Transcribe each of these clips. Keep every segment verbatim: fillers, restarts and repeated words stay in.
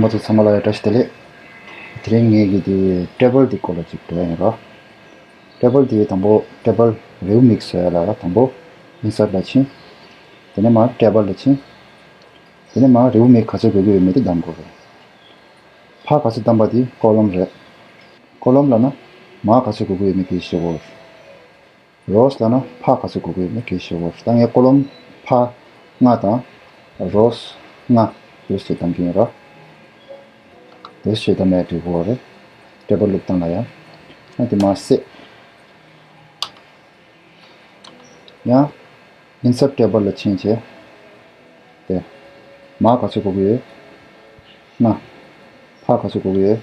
ང་ཚོ་ཚང་མ་ལ་བཀྲ་ཤིས་བདེ་ལེགས། དེ་རིང་ངེད་ཀྱིས་དེ་ཊེ་བལ་དེ་སྐོར་ལ་ཅིག་འགྲོ་ཡ་ཡིན་རོ། ཊེ་བལ་དེ་དང་པོ་ཊེ་བལ་རེའུ་མིག་བཟོ་ཡ་ལ་དང་པོ་ཨིན་སརཊ་ལ་ཕྱིན། དེ་ནས་མར་ཊེ་བལ་ལ་ཕྱིན། དེ་ནས་མར་རེའུ་མིག་ག་ཚོད་དགོས་ཀྱི་ཡོད་མེད་དེ་གདམ་དགོས་རེད། ཕར་ག་ཚོད་གདམ་པ་དེ་ཀོ་ལོམ་རེད། ཀོ་ལོམ་ལབ་ན་མར་ག་ཚོད་དགོས་ཀྱི་ཡོད་མེད་དེ་ཤེས་དགོས། རོ་སི་ལབ་ན་ཕར་ག་ཚོད་དགོས་ཀྱི་ཡོད་མེད་དེ་ཤེས་དགོས། ད་ངས་ཀོ་ལོམ་ཕར་ལྔ་དང་རོ་སི་ལྔ་དེ་ཚོད་གདམ་གྱི་ཡིན་རོ། དེ་ཚོད་གདམ་ཡ་འགྲིག་གི་རེད། ཊེ་བལ་བླུགས་སྟངས་ལ་ཡ། ཨ་དེ་མར་སེབ། ཡང་ཨིན་སརཊ་ཊེ་བལ་ལ་ཕྱིན་བྱས། དེ། མར་ག་ཚོད་དགོས་ཀྱི་ཡོད། ལྔ། ཕར་ག་ཚོད་དགོས་ཀྱི་ཡོད།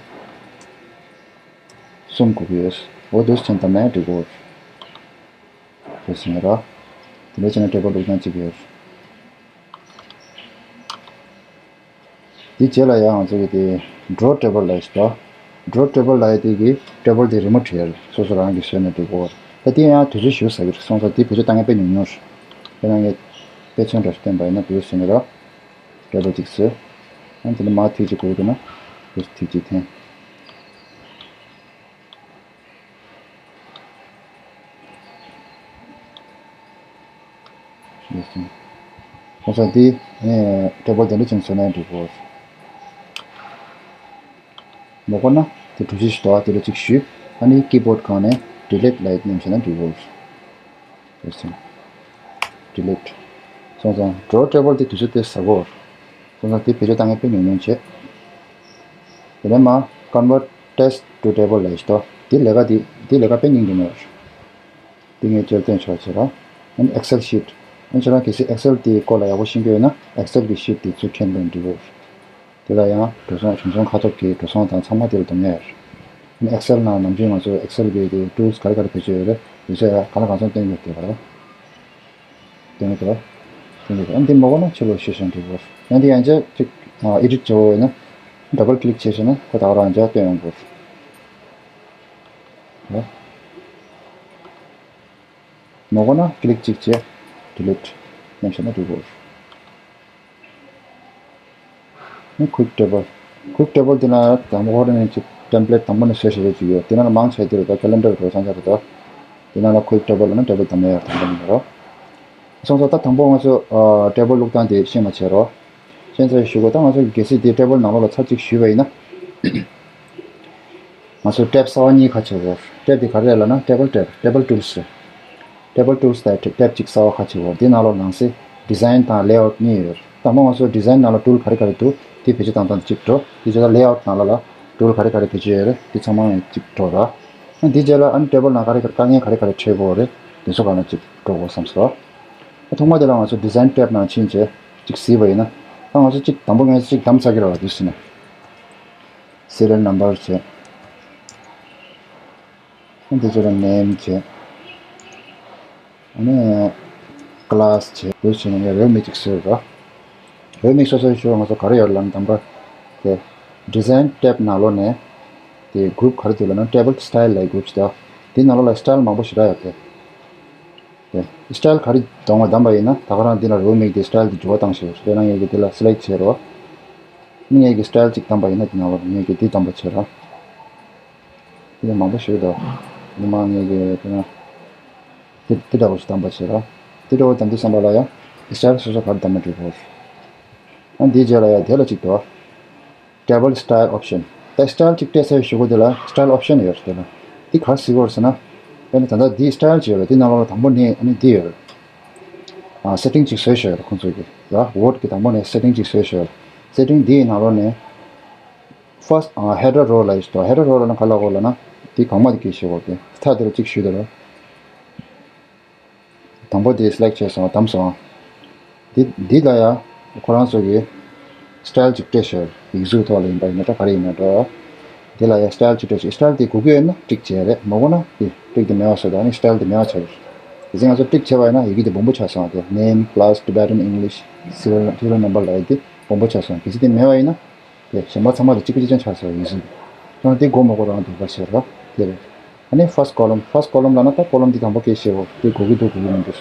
གསུམ་དགོས་ཀྱི་ཡོད། འོ་དེ་ཚོ་ཕྱིན་ཙམ་ནས་འགྲིག་གི་རེད། དེ་ཟིན་ར། དེ་འདྲ་བྱས་ན་ཊེ་བལ་བླུགས་སྟངས་གཅིག་ཡོད། དེ་རྗེས་ལ་ཡང་ང་ཚོ་གི་དེ་ཌོ་རོ་ཊེ་བལ་ལབ་ཡ་ཞིག་འདུག་ཌོ་རོ་ཊེ་བལ་ལབ་ཡ་དེ་གི་ཊེ་བལ་དེ་རི་མུབ་བྱས་སོ་སོ་རང་གིས་བཟོས་ནས་འགྲིག་གོ། ད་དེ་ཡང་དུས་ཚོད་ཞེ་པོ་ཟ་གི་རེད། སོང་ཙང་དེ་བེད་སྤྱོད་བཏང་མཁན་དཔེ་ཉུང་ཉུང་རེད། དཔེར་ན་ངས་དཔེ་མཚོན་འདྲ་ཞིག་བསྟན་པ་ཡིན་ན་དེ་ཟིན་ར། ཊེ་བལ་གཅིག་བཟོས། ཨ་དེ་ནས་མར་ཐིག་གཅིག་དགོས་འདུག་ན་དེ་ཐིག་གཅིག་འཐེན། ཡོད་སོང་། ཁོང་ཚོ་འདི་ཊེ་བལ་དེ་འདྲ་ཅན་བཟོས་ན་འགྲིག་གོ། མ་དགོས་ན་དེ་གྲུ་བཞི་ཞིག་འདུག་དེ་ལ་གཅིག་གཞུས། ཨ་ནི་ཀི་བོཌ་སྒང་ནས་ཌི་ལིཊ་ལབ་མནན་བྱས་ན་འགྲིག་གོ། ཡོད་སོང་། ཌི་ལིཊ། སོང་ཙང་ཌོ་རོ་ཊེ་བལ་དེ་དུས་ཚོད་དེ་ཟ་གོ། སོང་ཙང་དེ་བེད་སྤྱོད་བཏང་མཁན་དཔེ་ཉུང་ཉུང་བྱས། དེ་ནས་མར་ཀོན་ཝརཊ་ཊེགསི་ཊུ་ཊེ་བལ་ལབ་ཡ་ཞིག་འདུག་དེ་ལས་ཀ་དེ་དེ་ལས་ཀ་དཔེ་སྙིང་རྗེ་མོ་རེད། དེ་ངས་བཅོལ་སྟོན་ཆོག་བྱེད་ར། ཨ་ནི་ཨེག་སེལ་ཤིཊ། ཨ་ནི་ཁྱེད་རང་གལ་སྲིད་ཨེག་སེལ་དེའི་སྐོར་ལ་ཡག་པོ་ཤེས་ཀྱི་ཡོད་ན་ཨེག་སེལ་གྱི་ཤིཊ་དེ་ཚུར་འཐེན་པས་འགྲིག་གོ། དེ་ལ་ཡང་འགྲོ་སོང་གཞུང་སོང་ཁ་ཐོབ་ཀྱི་འགྲོ་སོང་དང་ཚང་མ་དེ་ལ་བསྡོམས་ཡ་ཡོད། ཨ་ནི་ཨེག་སེལ་ནང་ནམ་རྒྱུན་ང་ཚོ་ཨེག་སེལ་གྱི་དེ་ཊུལ་སི་ག་རེ་ག་རེ་བེད་སྤྱོད་ཡོད་རེད། དེ་ཚོ་ཡང་གང་ལ་གང་འཚམ་བསྟན་ཡོད་དེ་ག་རེ། དེ་ནས་ཨ་འདི་མ་གོ་ན་ཕྱི་ལོགས་ཤེས་ཤིང་འགྲིག་གོ། ཡང་འདི་ཡང་བསྐྱར་ཅིག་ཨེ་ཌིཊ་བྱེད་འོས་ན་ཌབ་བལ་ཀི་ལིག་བྱས་ཤེ་ན་ཁོ་ད་ག་རང་ཡང་བསྐྱར་སྟོན་ཡོང་གོ། མ་གོ་ན་ཀི་ལིག་གཅིག་བྱས་ཌི་ལིཊ་མནན་བྱས་ན་འགྲིག་གོ། ནི་ཀུའིག་ཊེ་བལ། ཀུའིག་ཊེ་བལ་དེ་ན་དང་པོ་ཧོར་ནས་ཅིག་ཊེམ་པི་ལེཊ་དང་པོ་ནས་བཟོས་བཞག་ཡོད་ཅིག་ཡོད། དེ་ན་ལ་མང་ཆེ་དེ་རུ་ད་ཀེ་ལེན་ཌར་རུ་ཚང་ཆ་རུ་ད། དེ་ན་ལ་ཀུའིག་ཊེ་བལ་ལ་ན་ཊེ་བལ་དང་མེད་ཡ་དང་པོ་ནས་རོ། སོང་ཙང་ད་དང་པོ་ང་ཚོ་ཨ་ཊེ་བལ་བླུགས་སྟངས་དེ་ཤེས་མ་བྱས་རོ། ཤེས་ཚར་ཞུ་གོ། ད་ང་ཚོ་གལ་སྲིད་དེ་ཊེ་བལ་ནང་ལོགས་ལ་ཚར་གཅིག་ཞུས་པ་ཡིན་ན། ང་ཚོ་ཊེབ་གསར་པ་གཉིས་ཁ་ཕྱེ་དགོས། ཊེབ་དེ་ག་རེ་རེད་ལབ་ན་ཊེ་བལ་ཊེབ། ཊེ་བལ་ཊུལ་སི་རེད། ཊེ་བལ་ཊུལ་སི་དང་ཊེབ་གཅིག་གསར་པ་ཁ་ཕྱེ་དགོས། དེ་ནང་ལོགས་ནང་གསེས་ཌི་ཛའིན་དང་ལེ་ཨའུ་ཊི་གཉིས་ཡོད། དང་པོ་ང་ཚོ་ཌི་ཛའིན་ནང་ལ་ཊུལ་ག་རེ་ག་རེ་འདུག་དེ་བེད་སྤྱོད་བཏང་སྟངས་གཅིག་འགྲོ། དེ་རྗེས་ལ་ལེ་ཨའུ་ཊི་ནང་ལ་ལ་ཊུལ་ག་རེ་ག་རེ་བེད་སྤྱོད་ཡོད་རེད། དེ་ཚང་མ་གཅིག་འགྲོ་ར། ཨ་དེ་རྗེས་ལ་ཨ་ནི་ཊེ་བལ་ནང་ག་རེ་ག་རེ་དཀའ་ངལ་ག་རེ་ག་རེ་འཕྲད་དགོས་རེད། དེ་ཚོ་ག་ལ་གཅིག་འགྲོ་དགོས་བསམ་སོང་། ཨ་ཐོག་མ་དེ་ལ་ང་ཚོ་ཌི་ཛའིན་ཊེབ་ནང་ཕྱིན་བྱས་གཅིག་གཟིགས་པ་ཡིན་ན། ད་ང་ཚོ་གཅིག་དང་པོ་ངས་གཅིག་བདམས་ཚར་གི་རེད་བ། དུས་ཟིན་ནས། སི་རི་ཡལ་ནམ་བར་བྱས། ཨ་འདི་ཚོ་ལ་ནེམ་བྱས། ཨ་ནི་ཀི་ལཱ་སི་བྱས། དེ་བྱས་ནས་ངས་རེའུ་མིག་ཅིག་བཟོས་རོགས། རེའུ་མིག་བཟོ་སའི་ཤོག་ང་ཚོ་ག་རེ་ཡོད་ལབ་ན་དམ་པ་དེ་ཌི་ཛའིན་ཊེབ་ནང་ལོགས་ནས་དེ་གུ་རུབ་ག་རེ་འདུག་ལབ་ན་ཊེ་བལ་སི་ཊལ་ལབ་གུ་རུབ་ཅིག་འདུག་དེ་ནང་ལོགས་ལ་སི་ཊལ་མང་པོ་ཞེ་དྲག་ཡོད་དེ། དེ་སི་ཊལ་ག་རེ་གདམ་པ་ཡིན་ན་ད་ག་རང་འདི་ལ་རེའུ་མིག་དེ་སི་ཊལ་དེ་འགྱུར་བ་བཏང་ཤེས། དཔེར་ན་ངས་ཀྱི་དེ་ལ་སི་ལེག་བྱས་རོགས། ཨ་ནི་ངས་ཀྱི་སི་ཊལ་གཅིག་བདམས་པ་ཡིན་ན་དེ་ནང་ལ་ངས་ཀྱི་དེ་བདམས་པ་བྱེད་རོགས། དེ་མང་པོ་ཞིག་འདུག་ཉི་མ་ངས་ཀྱི་དེ་ན་དེ་དེ་འདྲ་བོ་ཞིག་བདམས་པ་བྱེད་རོགས། དེ་འདྲ་བོ་བདམས་དུས་ཙམ་པ་ལ་ཡང་དེ་སི་ཊལ་སོ་སོ་ག་རེ་བདམས་ན་འགྲིག་གོ། ཨ་འདིའི་རྗེས་ལ་ཡང་དེ་ལ་གཅིག་འདུག་ཊེ་བལ་སི་ཊལ་ཨོབ་ཤན། ད་སི་ཊལ་གཅིག་སྤྲད་ཚར་བའི་གཞུག་གུ་དེ་ལ་སི་ཊལ་ཨོབ་ཤན་ཡོད་རེད། དེ་ལ་དེ་ག་རེ་ཟེར་གྱི་ཡོད་རེད་ཟེར་ན། དཔེར་ན་ད་ལྟ་འདིའི་སི་ཊལ་ཅིག་ཡོད་རེད། དེ་ནང་ལོགས་ལ་དང་པོ་ནས་ཨ་ནི་འདི་ཡོད་རེད། ཨ་སེ་ཊིང་གཅིག་བཟོས་བཞག་ཡོད་རེད་ཁོང་ཚོས་ཀྱི་ར། ཝོཌ་ཀྱི་དང་པོ་ནས་སེ་ཊིང་གཅིག་བཟོས་བཞག་ཡོད་རེད། སེ་ཊིང་འདིའི་ནང་ལོགས་ནས་ཕར་སི་ཊི་ཨ་ཧེ་ཌར་རོ་ལབ་ཡོད་དོ། ཧེ་ཌར་རོ་ལབ་ན་ག་ལབ་དགོས་ལབ་ན་དེ་གོང་མ་དེ་གི་ཞེས་པ་དེ་མཐའ་དེ་ལ་གཅིག་ཞུས་དེ་རེད། དང་པོ་དེ་སི་ལེག་བྱས་སོང་། བདམས་སོང་། འདི་འདི་ལ་ཡང་ཁོ་རང་ཚོ་གི་སི་ཊལ་ཅིག་སྤྲད་ཤོག་ཡིག་གཟུགས་ཐོག་ལ་ཡིན་པ་ཡིན་ན་འདྲ་ག་རེ་ཡིན་ན་འདྲ། འདི་ལ་ཡང་སི་ཊལ་ཅིག་སྤྲད་ཤོག་སི་ཊལ་དེ་དགོས་ཀྱི་ཡོད་ན་ཊིག་བྱས་རེད། མ་དགོས་ན་དེ་ཊིག་དེ་མེད་པ་བཟོས་དང་ནི་སི་ཊལ་དེ་མེད་པ་ཆགས་རེད། དེ་ཚེ་ང་ཚོ་ཊིག་བྱས་པ་ཡིན་ན་ཡི་གེ་དེ་སྦོམ་པོ་ཆགས་སོང་། དེ་ནེམ་ཀི་ལཱ་སི་ཊི་བྷི་ཊི་ཨིན་ཨིང་ལིཤ་སི་རི་ཡལ་ནམ་བར་ལབ་ཡ་དེ་སྦོམ་པོ་ཆགས་སོང་། གལ་སྲིད་དེ་མེད་པ་ཡིན་ན། དེ་གཞན་པ་ཚང་མ་དང་གཅིག་པ་གཅིག་རྐྱང་ཆགས་སོང་ཡིན་ཟིན། ཁྱོད་དེ་སྒོ་མ་སྒོ་རང་དུ་བར་ཤེས་རོགས་དེ་རེད། ཨ་ནི་ཕར་སི་ཊི་ཀོ་ལོམ། ཕར་སི་ཊི་ཀོ་ལོམ་ལབ་ན་ད་ཀོ་ལོམ་དེ་དང་པོ་སྐད་བཤད་འོ་དེ་དགོས་ཀྱི་འདུག་དགོས་ཀྱི་མི་འདུག་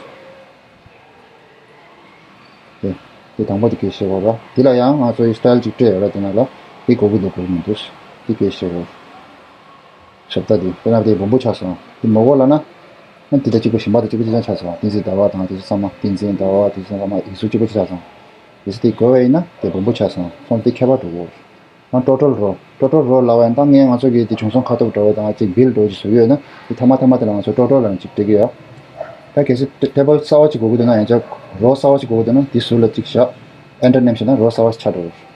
དེ་དེ་དང་པོ་དེ་སྐད་བཤད་འོ་ར། དེ་ལ་ཡང་ང་ཚོ་ཡི་སི་ཊལ་ཅིག་སྤྲད་ཡོད་ར། དེ་ན་ལ་ འདི་གོ་གི་འདུག་གོ་གི་མི་འདུག་འདི་སྐད་ཤེས་གོ། ཞབས་ཏ་འདི་དཔེར་ན་དེ་སྦོམ་པོ་ཆགས་སོང་། འདི་མོ་གོ་ལ་ན། ཨ་འདི་དང་གཅིག་པ་གཞན་པ་དང་གཅིག་པ་གཅིག་རྐྱང་ཆགས་སོང་། བསྟན་འཛིན་ཟླ་བ་དང་དེ་ཚོ་ཚང་མ། བསྟན་འཛིན་ཟླ་བ་དེ་ཚོ་ཚང་མ་ཡིག་གཟུགས་གཅིག་པ་གཅིག་ཆགས་སོང་། ཡིག་གཟུགས་དེ་གོ་བ་ཡིན་ན་དེ་སྦོམ་པོ་ཆགས་སོང་། སོང་དེ་ཁྱད་པར་འགྲོ་གོ། ཨ་ཊོ་ཊལ་རོ། ཊོ་ཊལ་རོ་ལབ་པ་ཡིན་ད་ངས་ང་ཚོ་གི་དེ་བྱུང་སོང་ཁ་ཐུག་འགྲོ་བ་དང་གཅིག་བིལ་འགྲོ་གཅིག་བཟོ་གི་ཡོད་ན། དེ་ཐ་མ་ཐ་མ་དེ་ལ་ང་ཚོ་ཊོ་ཊལ་ལབ་ནས་གཅིག་སྤྲད་ཀྱི་ཡོད། ད་གལ་སྲིད་ཊེ་བལ་གསར་བ་གཅིག་དགོས་ཀྱི་འདུག་ན། ཡང་ཅག་རོ་གསར་བ་གཅིག་དགོས་ཀྱི་འདུག་ན། དེ་ཟུར་ལ་གཅིག་བཞག་ཨེན་ཊར་མནན་བྱས་ན་རོ་གསར་བ་ཞིག་ཆགས་འགྲོ།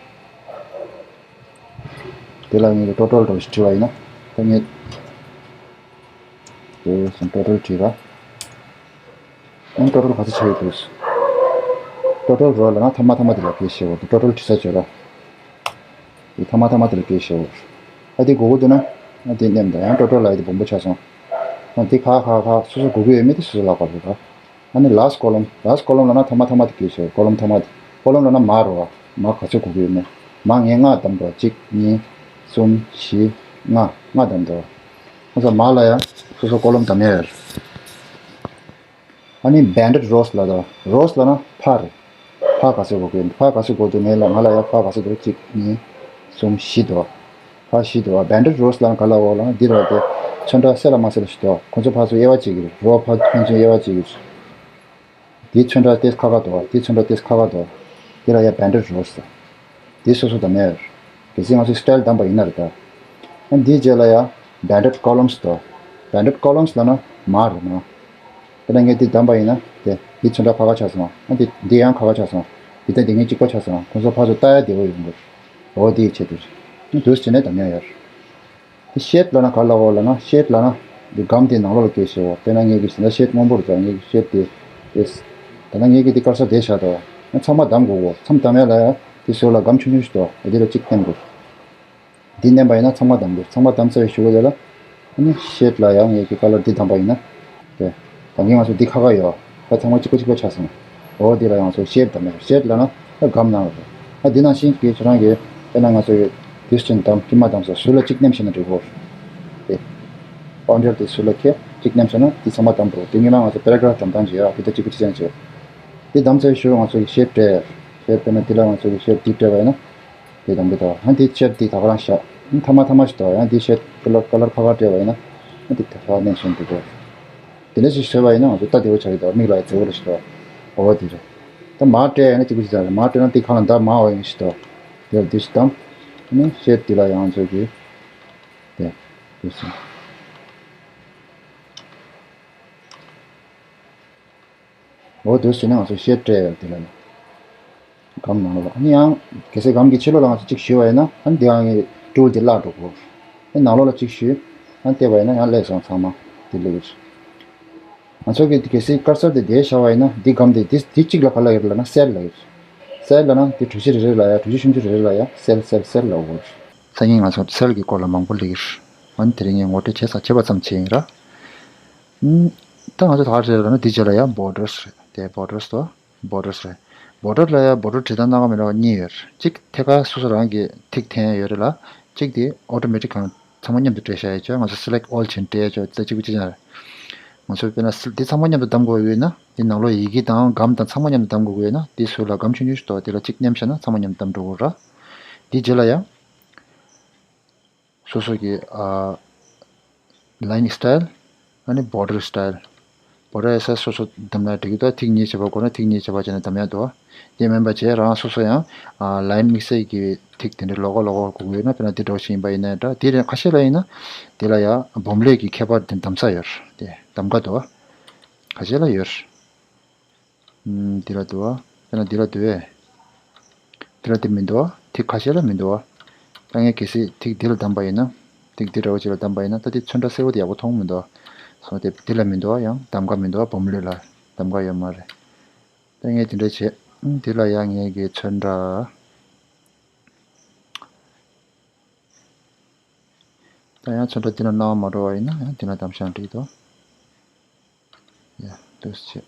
དེ་ལ་ངས་ཊོ་ཊལ་འདྲ་བོ་ཞིག་བྲིས་པ་ཡིན་ན། ད་ངས་དེ་བཞིན་ཊོ་ཊལ་བྲིས་ར། ཨང་ཊོ་ཊལ་ག་ཚོད་ཆགས་ཡོད་འདུག་ཊོ་ཊལ་རོ་ལབ་ན་ཐ་མ་ཐ་མ་དེ་ལ་སྐད་ཤེས་འོ། དེ་ཊོ་ཊལ་བྲིས་ས་བྱོས་ར། དེ་ཐ་མ་ཐ་མ་དེ་ལ་སྐད་ཤེས་འོ། ཨ་དེ་དགོས་ཀྱི་འདུག་ན། ཨ་དེ་མནན་དང་། ཡང་ཊོ་ཊལ་ལབ་ཡ་དེ་སྦོམ་པོ་ཆགས་སོང་། ཨ་དེ་ཁ་ཁ་ཁ་སོ་སོ་དགོས་ཀྱི་ཡོད་མེད་དེ་སོ་སོ་ལ་བཀའ་ཕེབས་ར། ཨ་ནི་last column, last column ལབ་ན་ཐ་མ་ཐ་མ་དེ་སྐད་ཤེས། ཀོ་ལོམ་ཐ་མ་དེ། ཀོ་ལོམ་ལབ་ན་མ་རོ་བ། མ་ག་ཚོད་དགོས་ཀྱི་ཡོད་མེད། མ་ངས་ལྔ་བདམས་འགྲོ། གཅིག་གཉིས་གསུམ་བཞི་ལྔ། ལྔ་བདམས་འགྲོ། ང་ཚོ་མ་ལ་ཡ་སོ་སོ་ཀོ་ལོམ་བདམས་ཡ་ཡོད། ཨ་ནི་banded rows ལབ་དང་། rows ལབ་ན་ཕར་རེད། ཕར་ག་ཚོད་དགོས་ཀྱི་ཡོད། ཕར་ག་ཚོད་དགོས་འདུག་ངས་ལ་ང་ལ་ཡ་ཕར་ག་ཚོད་འདུག་གཅིག་གཉིས་གསུམ་བཞི་འདུག་ཕར་བཞི་འདུག banded rows ལབ་ན་ག་ལ་འོ་ལ་འདི་ར་དེ་ཚོན་ཁྲ་གསལ་ལ་མ་གསལ་ལ་ཞིག་འདུག་ཁོ་ཚོ་ཕར་ཚུར་དབྱེ་བ་བྱེད་ཀྱི་རེད། རོ་ཕར་ཕན་ཚུན་དབྱེ་བ་བྱེད་ཀྱི་རེད། དེའི་ཚོན་ཁྲ་དེ་ཁ་ཁ་འདུག་དེའི་ཚོན་ཁྲ་དེ་ཁ་ཁ་འདུག་དེ་ལ་ཡ་banded rows ཟེར། དེ་སོ་སོ་བདམས་ཡ་ཡོད། གལ་སྲིད་ང་ཚོས་style བདམས་པ་ཡིན་ན་རེད་ད། ཨ་འདིའི་རྗེས་ལ་ཡ་banded columns འདུག banded columns ལབ་ན་མ་རེད་མ། དཔེར་ན་ངས་འདི་བདམས་པ་ཡིན་ན་དེ་འདི་ཚོན་ཁྲ་ཕར་ཁ་ཆགས་སོང་། ཨ་འདི་འདི་ཡང་ཁ་ཁ་ཆགས་སོང་། འདི་དང་འདི་གཉིས་གཅིག་པ་ཆགས་སོང་། ཁོང་ཚོ་ཕར་ཚུར་ལྟ་ཡ་བདེ་བོ་ཡོང་གི་རེད། འོ་དེའི་ཆེད་དུ་རེད། འདུག་སེ་བྱས་ནས་བདམས་ཡ་ཡོད་རེད། དེ་ཤེད་ལབ་ན་ག་ལ་འོ་ལབ་ན། ཤེད་ལབ་ན་འདི་སྒམ་དེ་ནང་ལོགས་ལ་སྐྱེལ་ཤེས་འོ། དཔེར་ན་ངས་ཀྱི་ཟེར་ན་ཤེད་སྔོན་པོ་རེད་ད། ངས་ཀྱི་ཤེད་དེ་དེ་ད་ལྟ་ངས་ཀྱི་དེ་དཀར་ས་དེ་བཞག་ད། ང་ཚང་མ་བདམས་དགོས་གོ། ཚང་མ་བདམས་ཡ་ལ་ཡ་དེ་ཟུར་ལ་སྒམ་ཆུང་ཆུང་ཞིག་འདུག་འདི་ལ་གཅིག་བསྟན་དགོས། འདི་མནན་པ་ཡིན་ན་ཚང་མ་བདམས་འདུག་ཚང་མ་བདམས་ཚར་བའི་གཞུག་གུ་དེ་ལ་ཨ་ནི་ཤེད་ལ་ཡང་ངས་ཀྱི་ཀ་ལར་འདི་བདམས་པ་ཡིན་ན། དེ་ད་གིན་ང་ཚོ་འདི་ཁ་ཁ་ཡོད། ད་ཚང་མ་གཅིག་པ་གཅིག་པ་ཆགས་སོང་། འོ་འདི་ལ་ཡང་ཚོ་ཤེད་བདམས་ཡོད། ཤེད་ལབ་ན་ད་སྒམ་ནང་ལ་རེད། ད་འདི་ནང་བཞིན་གྱི་ཁྱེད་རང་གིས་དཔེར་ན་ང་ཚོ་ཡོད་དུས་ཆེན་བདམས་དཀྱིལ་མ་བདམས་སོ་ཟུར་ལ་གཅིག་མནན་བྱས་ན་འགྲིག་གོ། དེ་པའུན་ཌར་དེ་ཟུར་ལ་ཁྱེད་གཅིག་མནན་བྱས་ན་འདི་ཚང་མ་བདམས་འགྲོ། དེ་ཉིན་མ་ང་ཚོ་པེ་ར་གྷ་རབ་བདམས་སྟངས་ཅིག་ཡོད། དེ་ད་གཅིག་པ་གཅིག་ཅན་བྱས། འདི་བདམས་ཚར་བའི་གཞུག་ང་ཚོ་ཡི་ཤེད་སྤྲད། ཤེད་སྤྲད་ན་འདི་ལ་ང་ཚོ་ཡི་ཤེད་འདི་སྤྲད་པ་ཡིན་ན། དེ་དང་པོ་དང་ཧ་འདི་ཤེད་འདི་ད་ག་རང་བཞག་ཐ་མ་ཐ་མ་ཞིག་འདུག་ཡང་འདི་ཤེད་ཀ་ལར་ཀ་ལར་ཁ་ཁ་སྤྲད་པ་ཡིན་ན། ཧ་འདི་ད་ག་རང་ནས་སོང་འདུག་གོ། དེ་འདྲ་ཞིག་བཟོས་པ་ཡིན་ན་ང་ཚོ་ལྟ་བདེ་བོ་ཆགས་ཀྱི་འདུག་མིག་ལ་ཡང་མཛེས་པོ་རེ་ཞིག་འདུག་འོ་དེ་རེད། ད་མར་སྤྲད་ཡིན་ན་གཅིག་པུ་ཞིག་ད་རེད། མར་སྤྲད་ན་འདི་གང་ལ་འདར་མར་འོ་ཡིན་ཞིག་འདུག་དེ་ལ་འདི་ཞིག་བཏང་། ཨ་ནི་ཤེད་འདི་ལ་ཡང་ང་ཚོ་གི་དེ་འདི་སོང་། འོ་དེ་བྱས་ན་ང་ཚོ་ཤེད་སྤྲད་ཡོད་དེ་ལ་ཡང་། སྒམ་ནང་ལོགས་ལ། ཨ་ནི་ཡང་གལ་སྲིད་སྒམ་གྱི་ཕྱི་ལོགས་ལ་ང་ཚོ་གཅིག་ཞུས་པ་ཡིན་ན་ཨ་ནི་དེ་ཡང་ངའི་ཊུལ་དེ་བརླག་འགྲོ་གོ། ཨ་ནང་ལོགས་ལ་གཅིག་ཞུས། ཨ་ནི་བལྟས་པ་ཡིན་ན་ཡང་སླེབས་སོང་ཚང་མ་དེ་ལོས། ང་ཚོ་གི་གལ་སྲིད་ཀར་སར་དེ་དེ་བཞག་པ་ཡིན་ན་འདི་སྒམ་དེ་འདི་འདི་གཅིག་ལ་ག་ལ་ཡོད་ལབ་ན་སེལ་ལ་ཡོད། སེལ་ལབ་ན་འདི་གྲུ་བཞི་རེ་རེ་ལ་ཡ་གྲུ་བཞི་ཆུང་ཆུང་རེ་རེ་ལ་ཡ་སེལ་སེལ་སེལ་ལབ་གོ། སང་ཉིན་ང་ཚོ་སེལ་གྱི་སྐོར་ལ་མང་པོ་སླེབས་ཀྱི་རེད། ཨ་ནི་དེ་རིང་ངས་ངོ་སྤྲོད་བྱས་ཙང་བྱས་པ་ཙམ་བྱས་ཡིན་ར། ད་ང་ཚོ་ད་ག་རེ་རེད་ལབ་ན་འདི་རྗེས་ལ་ཡང་བོར་ཌར་སི་རེད་དེ། བོར་ཌར་སི་དོ། བོར་ཌར་སི་རེད། བོར་ཌར་ལ་ཡང་བོར་ཌར་བྲིས་སྟངས་སྣ་ཁ་མི་འདྲ་བ་གཉིས་ཡོད་རེད། གཅིག་ཐད་ཀར་སོ་སོ་རང་གི་ཐིག་འཐེན་ཡོད་རེད་ལ། གཅིག་དེ་ཨོ་ཊོ་མེ་ཊིག་གང་ཚང་མ་མཉམ་དུ་སྤྲད་བཞག་ཡོད་ཅོག་ང་ཚོ་སི་ལེག་ཨོལ་བྱས་ནས་སྤྲད་ཡོད་ཅོག་རྩ་གཅིག་པུ་གཅིག་ཅན་རེད། ང་ཚོ་དཔེར་ན་སི་འདི་ཚང་མ་མཉམ་དུ་བདམས་དགོས་ཡོད་ན་འདི་ནང་ལོགས་ཡི་གེ་དང་སྒམ་དང་ཚང་མ་མཉམ་དུ་བདམས་དགོས་ཡོད་ན་འདི་ཟུར་ལ་སྒམ་ཆུང་ཆུང་ཞིག་འདུག་དེ་ལ་གཅིག་མནན་བཞག་ན་ཚང་མ་མཉམ་དུ་བདམས་འགྲོ་གི་རེད། འདི་རྗེས་ལ་ཡང་། སོ་སོ་གི་ཨ་ལ་ཡིན་སི་ཊལ། ཨ་ནི་བོར་ཌར་སི་ཊལ། བོར་ཌར་ཨེ་སི་སོ་སོ་བདམས་ན་འགྲིག་གི་འདུག་ཐིག་གཉིས་བྱེད་པ་དགོས་ན་ཐིག་གཉིས་བྱེད་པ་བྱས་ནས་བདམས་ཡག་འདུག་དེ་མིན་པ་བྱས་རང་སོ་སོ་ཡང་ཨ་ལ་ཡིན་དམིགས་བསལ་གྱི་ཐིག་དེ་འདྲའི་ལོགས་ཀ་ལོགས་ཀ་དགོས་ཀྱི་ཡོད་ན། དཔེར་ན་འདི་འདྲ་བོ་ཞིག་ཡིན་པ་ཡིན་ན་འདྲ། དེ་རེད། ཁ་ཤས་ལ་ཡིན་ན་དེ་ལ་ཡང་སྦོམ་ལེབ་ཀྱི་ཁྱད་པར་དེ་གདམ་ས་ཡོད་རེད། དེ་གདམ་ག་འདུག་ཁ་ཤས་ལ་ཡོད་རེད། ཨུམ། འདི་ལ་འདུག་བ། དཔེར་ན་འདི་ལ་འདུག་བས། འདི་ལ་འདི་མི་འདུག་བ། ཐིག་ཁ་ཤས་ལ་མི་འདུག་བ། ད་ངས་གལ་སྲིད་ཐིག་འདི་ལ་བདམས་པ་ཡིན་ན། ཐིག་འདི་འདྲ་བོ་ཅིག་ལ་བདམས་པ་ཡིན་ན་ད་འདི་ཚོན་ཁྲ་སེར་པོ་དེ་ཡག་པོ་མཐོང་མི་འདུག་བ། སོང་སྟེ་འདི་ལ་མི་འདུག་བ། ཡང་གདམ་ག་མི་འདུག་བ། སྦོམ་ལེབ་ལ་གདམ་ག་ཡོད་མ་རེད། ད་ངས་འདི་འདྲ་བྱས། ཨུམ། འདི་ལ་ཡང་ངས་ཀྱི་ཚོན་ཁྲ། ད་ཡང་ཚོན་ཁྲ་འདི་ན་སྣང་བ་མ་འགྲོ་བ་ཡིན་ན་ཡང་འདི་ན་བདམས་ཤག་འགྲིག་འདུག་ཡ། འདུག་སེ་བྱས།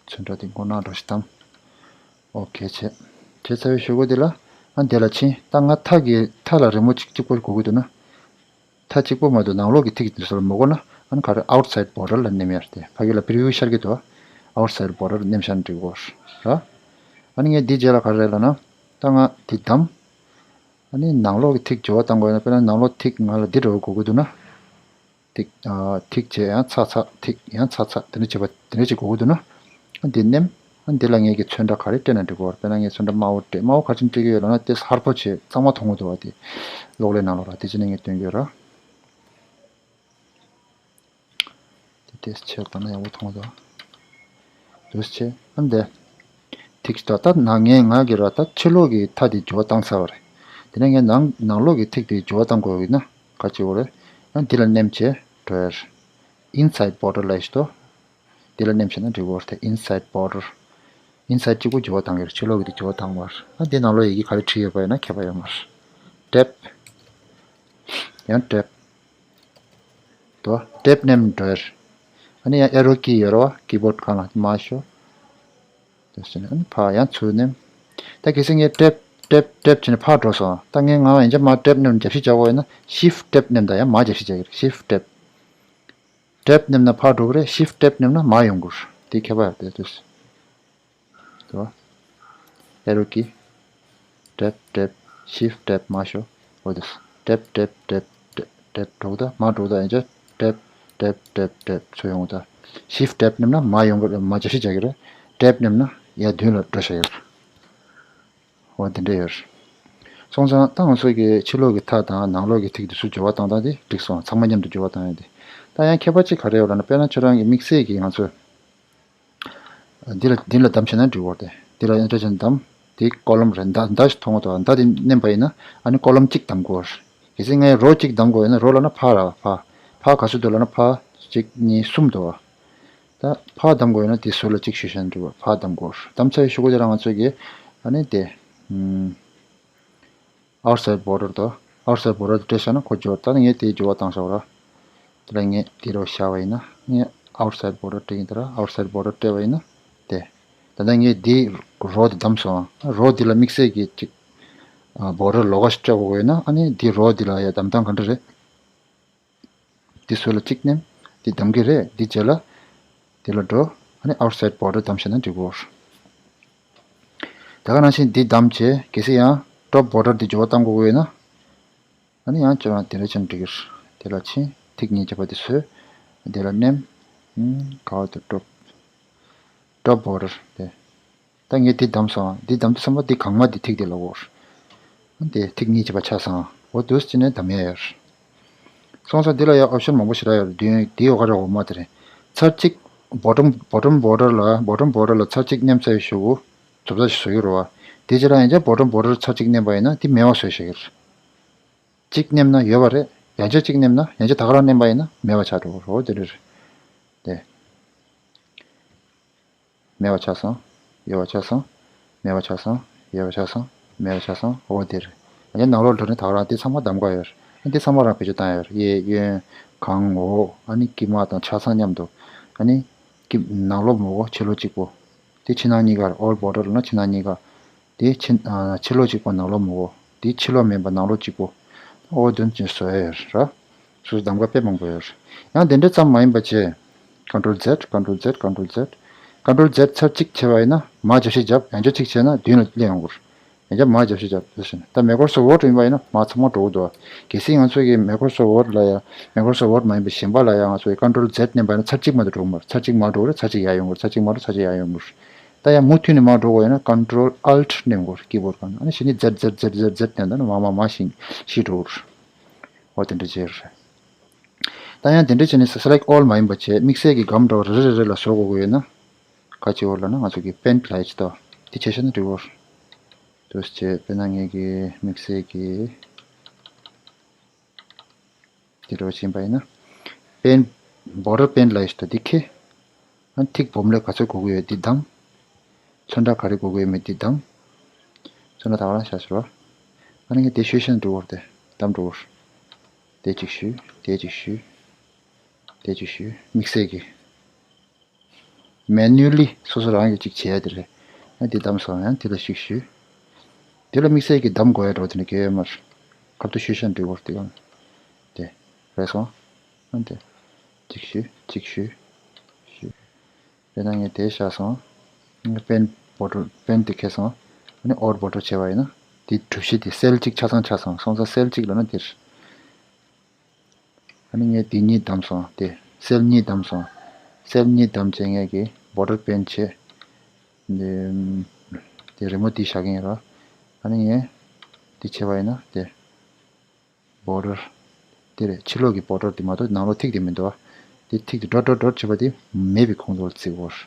ཚོན་ཁྲ་འདི་མགོ་ནག་འགྲོ་ཞིག་བདམས། ཨོ་ཁེ་བྱས། བྱས་ཚར་བའི་གཞུག་གུ་འདི་ལ་ཨ་འདི་ལ་ཕྱིན། ད་ང་མཐའ་གི་མཐའ་ལ་རི་མོ་གཅིག་གཅིག་པོ་དགོས་ཀྱི་འདུག་ན། མཐའ་གཅིག་པོ་མ་གཏོགས་ནང་ལོགས་ཀྱི་ཐིག་འདི་ཚོ་ལ་མི་དགོས་ན་ཨ་ནི་ག་རེ་ཨའུཊ་སའིཌ་བོར་ཌར་ལ་མནན་ཡ་རེད་དེ། ཕ་གི་ལ་པི་རི་ཝིའུ་ཤར་གྱི་འདུག་ཨའུཊ་སའིཌ་བོར་ཌར་མནན་བཞག་ན་འགྲིག་གོ་ར། ཨ་ནི་ངས་འདི་རྗེས་ལ་ག་རེ་རེད་ལབ་ན། ད་ང་འདི་བདམས། ཨ་ནི་ནང་ལོགས་ཀྱི་ཐིག་འགྱུར་བ་གཏང་དགོས་ན། དཔེར་ན་ནང་ལོགས་ཐིག་ང་ལ་འདི་འདྲ་བོ་དགོས་ཀྱི་འདུག་ན། ཐིག་ཨ་ཐིག་བྱས་ཡང་ཚག་ཚག་ཐིག་ཡང་ཚག་ཚག་དེ་འདྲ་བྱས་པ་དེ་འདྲ་ཅིག་དགོས་ཀྱི་འདུག་ན། ཨ་འདི་མནན། ཨ་འདི་ལ་ངེད་ཀྱི་ཚོན་ཁྲ་ག་རེ་སྤྲད་ན་འགྲིག་གོ། དཔེར་ན་ངས་ཚོན་ཁྲ་དམར་པོ་སྤྲད། དམར་པོ་ག་རེ་བྱས་ནས་སྤྲད་ཀྱི་ཡོད་ལབ་ན། དེ་ཧར་པོ་བྱས་གཙང་མ་མཐོང་གི་འདུག་བ། དེ་གློག་ཀླད་ནང་ལོགས་ལ། དེ་བྱས་ནས་ངས་སྟོན་གྱི་ཡོད་ར། དེ་ཏོག་ཙམ་ཆེ་བ་བཏང་ན་ཡག་པོ་མཐོང་གི་འདུག་འདུག་སེ་བྱས། ཨ་འདི་ཐིག་ལྟ་ད་ན་ངས་ང་གི་ར་ད་ཕྱི་ལོགས་ཀྱི་མཐའ་དེ་འགྱུར་བ་བཏང་ཚར་བ་རེད། དེ་ནས་ངས་ནང་ནང་ལོགས་ཀྱི་ཐིག་དེ་འགྱུར་བ་བཏང་དགོས་ཡོད་ན་ག་ཅི་འོ་རེད། ཨ་འདི་ལ་མནན་བྱས་འགྲོ་ཡ་རེད། Inside border ལབ་ཡས་ཤིག་འདུག་འདི་ལ་མནན་བྱས་ན་འགྲིག་གོ་རེད། དེ་inside border། Inside གཅིག་པུ་འགྱུར་བ་བཏང་གི་རེད། ཕྱི་ལོགས་ཀྱི་དེ་འགྱུར་བ་བཏང་བ་རེད། ཨ་འདི་ནང་ལོགས་ཡི་གེ་ག་རེ་བྲིས་ཡོད་པ་ཡིན་ན་ཁྱད་པར་ཡོད་མ་རེད། Tab། ཡང་Tab། དོ། Tab མནན་འགྲོ་ཡ་རེད། ཨ་ནི་ཡང་arrow key ཡོད་རེད་བ། keyboard སྒང་ལ་མར་ཤོག་དེ་བྱས་ནས་ཨ་ནི་ཕར་ཡང་ཚུར་མནན། ད་གལ་སྲིད་ངས་Tab Tab Tab བྱས་ནས་ཕར་འགྲོ་སོང་། ད་ངས་ང་ཡང་བསྐྱར་མར་Tab མནན་རྒྱབ་ཤིག་རྒྱག་དགོས་ཡོད་ན། Shift Tab མནན། ད་ཡང་མར་རྒྱབ་ཤིག་རྒྱག་གི་རེད། Shift Tab། Tab མནན་ན་ཕར་འགྲོ་གི་རེད། Shift Tab མནན་ན་མར་ཡོང་གི་རེད། དེ་ཁྱད་པར་ཡོད་རེད། དེ་དོ། arrow key། Tab Tab། Shift Tab མར་ཤོག་འོ་དེ། Tab Tab Tab Tab འགྲོ་གི་ད། མར་འགྲོ་གི་ད། ཡང་བསྐྱར་Tab Tab Tab Tab ཚུར་ཡོང་གི་ད། Shift Tab མནན་ན་མར་ཡོང་གི་རེད། མར་རྒྱབ་ཤིག་རྒྱག་གི་རེད། Tab མནན་ན་ཡར་མདུན་ལ་འགྲོ་བཞག་གི་རེད། འོ་དེ་འདྲ་ཡོད་རེད། སོང་ཙང་ད་ང་ཚོ་གི་ཕྱི་ལོགས་ཀྱི་མཐའ་དང་ནང་ལོགས་ཀྱི་ཐིག་དེ་ཚོ་འགྱུར་བ་བཏང་སྟངས་དེ་འགྲིག་སོང་། ཚང་མ་མཉམ་དུ་འགྱུར་བ་བཏང་ཡ་དེ། ད་ཡང་ཁྱད་པར་གཅིག་ག་རེ་ཡོད་ལབ་ན། དཔེར་ན་ཁྱོད་རང་གི་དམིགས་བསལ་གྱི་ང་ཚོས་འདི་ལ་འདི་ལ་བདམས་བྱས་ན་འགྲིག་གོ་རེད། འདི་ལ་འདི་འདྲ་བྱས་ནས་བདམས། དེ་column རེད། མདའ་མདའ་ཞིག་མཐོང་གི་འདུག་མདའ་དེ་མནན་པ་ཡིན་ན་ཨ་ནི་column གཅིག་བདམས་དགོས་རེད། གལ་སྲིད་ངས་row གཅིག་བདམས་དགོས་ཡོད་ན། row ལབ་ན་ཕར་ར། ཕར་ཕར་ག་ཚོད་འདུག་ལབ་ན་ཕར་གཅིག་གཉིས་གསུམ་འདུག་བ། ད་ཕར་བདམས་དགོས་ཡོད་ན་དེ་ཟུར་ལ་གཅིག་ཞུ་བྱས་ནས་འགྲིག་གོ། ཕར་བདམས་དགོས་རེད། བདམས་ཚར་བའི་གཞུག་གུ་དེ་ལ་ང་ཚོས་ཀྱི་ཨ་ནི་དེ་ཨམ། outside border དོ། outside border དེ་སྤྲད་བཞག་ན་ཁོ་འགྱུར། ད་ནི་ངས་དེའི་འགྱུར་བ་བཏང་བཞག་ར། དེ་ལ་ངས་དེ་རུ་བཞག་པ་ཡིན་ན། ངས་outside border སྤྲད་ཀྱིན་ད་ར། outside border སྤྲད་པ་ཡིན་ན་དེ། ད་ལྟ་ངས་དེའི་row དེ་བདམས་སོང་། row དེ་ལ་དམིགས་བསལ་གྱི་ཅིག་ཨ་border ལོགས་ཀ་ཞིག་སྤྲད་དགོས་ཡོད་ན། ཨ་ནི་དེའི་row དེ་ལ་ཡ་བདམས་སྟངས་ག་འདྲ་རེད། དེ་ཟུར་ལ་གཅིག་མནན། དེ་བདམས་ཀྱི་རེད། དེ་རྗེས་ལ་དེ་ལ་འགྲོ། ཨ་ནི་outside border བདམས་བྱས་ན་འགྲིག་གོ། ད་ག་ནང་བཞིན་འདི་བདམས་བྱས། གལ་སྲིད་ཡང་top border འདི་འགྱུར་བ་གཏང་དགོས་ཀྱི་ཡོད་ན། ཨ་ནི་ཡང་ཁྱོད་རང་དེ་འདྲ་བྱས་ན་འགྲིག་གི་རེད། དེ་ལ་ཕྱིན། ཐིག་གཉིས་བརྒྱབ་པ་དེ་བཟོས། དེ་ལ་མནན། ཨུམ། ག་བ་དུ་top top border དེ། ད་ངས་འདི་བདམས་སོང་། འདི་བདམས་དུས་ཙམ་པ་འདི་གང་མ་འདི་ཐིག་དེ་ལ་འོར། ཨ་འདི་ཐིག་གཉིས་བརྒྱབ་པ་ཆགས་སོང་། འོ་འདུག་སེ་བྱས་ནས་བདམས་ཡ་ཡོད་རེད། སོང་ཙང་འདི་ལ་ཡང་option མང་པོ་ཞེ་དྲག་ཡོད་རེད། འདི་འདི་ཡོད་ག་རེ་འོ་མ་དེ་རེད། ཚར་གཅིག་bottom bottom border ལ། bottom border ལ་ཚར་གཅིག་མནན་ཚར་བའི་གཞུག་གུ་རྫོགས་ཚར་ཞིག་བཟོ་གི་རེད་བ། དེ་རྗེས་ལ་ཡང་བསྐྱར་bottom border ཚར་གཅིག་མནན་པ་ཡིན་ན་དེ་མེད་པ་བཟོས་བཞག་གི་རེད། གཅིག་མནན་ན་ཡོད་པ་རེད། ཡང་བསྐྱར་གཅིག་མནན་ན། ཡང་བསྐྱར་ད་ག་རང་མནན་པ་ཡིན་ན་མེད་པ་ཆགས་འགྲོ་གི་རེད། འོ་དེ་འདྲ་རེད། དེ། མེད་པ་ཆགས་སོང་། ཡོད་པ་ཆགས་སོང་། མེད་པ་ཆགས་སོང་། ཡོད་པ་ཆགས་སོང་། མེད་པ་ཆགས་སོང་། འོ་དེ་རེད། ཡང་ནང་ལོགས་འགྲོ་ནས་ད་ག་རང་དེ་ཚང་མ་གདམ་ག་ཡོད་རེད། ཨ་འདི་ཚང་མ་རང་བེད་སྤྱོད་བཏང་ཡོད་རེད། གཡས་གཡོན་གང་འོག་ཨ་ནི་དཀྱིལ་མ་དང་ཆ་ཚང་མཉམ་དུ། ཨ་ནི་དཀྱིལ་ནང་ལོགས་མོ་གོ་ཕྱི་ལོགས་གཅིག་པོ། དེ་ཕྱི་ནང་གཉིས་ཀ་རེད། all border ལབ་ན་ཕྱི་ནང་གཉིས་ཀ། དེ་ཕྱི་ཨ་ཕྱི་ལོགས་གཅིག་པ་ནང་ལོགས་མོ་གོ། དེ་ཕྱི་ལོགས་མིན་པ་ནང་ལོགས་གཅིག་པོ། འོ་དོན་ཅན་བཟོ་ཡ་ཡོད་རེད། སོ་སོ་གདམ་ག་དཔེ་མང་པོ་ཡོད་རེད། ཡང་དེ་འདྲ་ཙམ་མ་ཡིན་པ་བྱས། Control Z Control Z Control Z Control Z ཚར་གཅིག་བྱས་པ་ཡིན་ན་མར་རྒྱབ་ཤིག་རྒྱབ། ཡང་བསྐྱར་གཅིག་བྱས་ན་མདུན་ལ་སླེབས་ཡོང་གི་རེད། ཡང་བསྐྱར་མར་རྒྱབ་ཤིག་རྒྱབ་ཟེར་ཞིང་། ད་Microsoft Word ཡིན་པ་ཡིན་ན་མར་ཚང་མ་འགྲོ་གི་འདུག་གལ་སྲིད་ང་ཚོ་གི་Microsoft Word ལ་ཡང་Microsoft Word མ་ཡིན་པ་གཞན་པ་ལ་ཡང་ང་ཚོ་གི་Control Z མནན་པ་ཡིན་ན་ཚར་གཅིག་མ་གཏོགས་འགྲོ་གི་མ་རེད། ཚར་གཅིག་མར་འགྲོ་གི་རེད། ཚར་གཅིག་ཡར་ཡོང་གི་རེད། ཚར་གཅིག་མར་འགྲོ། ཚར་གཅིག་ཡར་ཡོང་གི་རེད། ད་ཡང་མུ་མཐུད་ནས་མར་འགྲོ་དགོས་ཡོད་ན་Control Alt མནན་དགོས་རེད། keyboard སྒང་ལ། ཨ་ནི་གཞི་ནས་Z Z Z Z Z མནན། ད་ནི་མར་མར་མར་ཞིག་ཞིག་འགྲོ་གི་རེད། འོ་དེ་འདྲ་བྱས་རེད། ད་ཡང་དེ་འདྲ་བྱས་ནས་Select All མ་ཡིན་པ་བྱས། དམིགས་བསལ་གྱི་སྒམ་འདྲ་བོ་རེ་རེ་རེ་རེ་ལ་བཟོ་དགོས་ཀྱི་ཡོད་ན། ག་ཅི་འོ་ལབ་ན་ང་ཚོ་གི་paint ལབ་ཡ་ཅིག་འདུག་དེ་བྱས་ཤེ་ན་འགྲིག་གོ། འདུག་སེ་བྱས། དཔེར་ན་ངེད་ཀྱི་དམིགས་བསལ་གྱི་དེ་འདྲ་བོ་ཅིག་ཡིན་པ་ཡིན་ན། paint border paint ལབ་ཡ་ཅིག་འདུག་དེ་ཁེ། ཨ་ཐིག་སྦོམ་ལེབ་ག་ཚོད་དགོས་ཀྱི་ཡོད་དེ་བདམས། ཚོན་ཁྲ་ག་རེ་དགོས་ཀྱི་ཡོད་མེད་དེ་བདམས། ཚོན་ཁྲ་ད་ག་རང་བཞག་ཟེར་བ། ཨ་ནི་ངས་དེ་ཞུས་ཤེ་ན་འགྲིག་གོ། དེ་བདམས་འགྲོ་གོ། དེ་གཅིག་ཞུས། དེ་གཅིག་ཞུས། དེ་གཅིག་ཞུས། དམིགས་བསལ་གྱི་manually སོ་སོ་རང་གིས་ཅིག་བྱེད་ཡ་དེ་རེད། ཨ་དེ་བདམས་སོང་། ཡང་དེ་ལ་ཞིག་ཞུས། དེ་ལ་དམིགས་བསལ་གྱི་བདམས་དགོས་ཡ་འདྲ་བོ་དེ་འདྲ་གང་ཡང་ཡོད་མ་རེད། ཁ་ཐུག་ཞུས་ཤེ་ན་འགྲིག་གོ། དེ་གང་དེ་རེད་སོང་། ཨ་དེ་གཅིག་ཞུས། གཅིག་ཞུས། ཞུས། དེ་ན་ངས་དེ་བཞག་སོང་། ངས་paint border paint དེ་ཁེལ་སོང་། ཨ་ནི་all border བྱས་པ་ཡིན་ན། དེ་གྲུ་བཞི་དེ་སེལ་གཅིག་ཆ་ཚང་ཆ་ཚང་སོང་ཙང་སེལ་གཅིག་ལབ་ན་དེར། ཨ་ནི་ངས་དེ་གཉིས་བདམས་སོང་། དེ་སེལ་གཉིས་བདམས་སོང་། སེལ་གཉིས་བདམས་བྱས་ངས་ཀྱི་བྷོ་ཌར་པེན་བྱས། དེ་དེ་རི་མོ་དེ་བཞག་གི་ཡིན་རོ། ཨ་ནི་ངས་དེ་བྱས་པ་ཡིན་ན་དེ་བྷོ་ཌར་དེ་རེད། ཕྱི་ལོགས་ཀྱི་བྷོ་ཌར་དེ་མ་གཏོགས་ནང་ལོགས་ཐིག་དེ་མི་འདུག་བ། དེ་ཐིག་དེ་ཌོཊ་ཌོཊ་ཌོཊ་བྱས་པ་དེ་མེད་པའི་ཁོངས་གཏོགས་ལ་བརྩི་དགོས།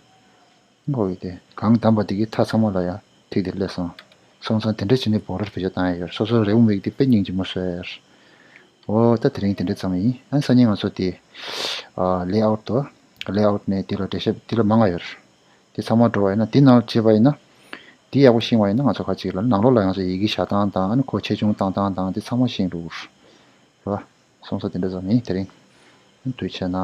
འགོ་གི་དེ་གང་བདམས་པ་དེ་གི་མཐའ་ཚང་མ་ལ་ཡང་ཐིག་དེ་སླེབས་སོང་། སོང་ཙང་དེ་འདྲ་བྱས་ནས་བྷོ་ཌར་བེད་སྤྱོད་བཏང་ཡ་ཡོད། སོ་སོའི་རེའུ་མིག་དེ་དཔེ་སྙིང་རྗེ་མོ་བཟོས་ཡ་ཡོད། འོ་ད་དེ་རིང་དེ་འདྲ་ཙམ་ཡིན། ཨ་ནི་སང་ཉིན་ང་ཚོ་དེ་ལེ་ཨའུཊ་དོ། ལེ་ཨའུཊ་ནས་དེ་ལ་འགྲེལ་བཤད་དེ་ལ་མང་ང་ཡོད། དེ་ཚང་མ་འགྲོ་བ་ཡིན་ན་དེ་ནང་བྱས་པ་ཡིན་ན། དེ་ཡག་པོ་ཤེས་པ་ཡིན་ན་ང་ཚོ་ཁ་ཅིག་ལ་ནང་ལོགས་ལ་ང་ཚོ་ཡི་གེ་བཞག་སྟངས་དང་ཨ་ནི་ཁོ་ཆེ་ཆུང་བཏང་སྟངས་དང་དེ་ཚང་མ་ཤེས་འགྲོ་གི་རེད་བ། སོང་ཙང་དེ་འདྲ་ཙམ་ཡིན། དེ་རིང་། དུས་ཆེ་ན།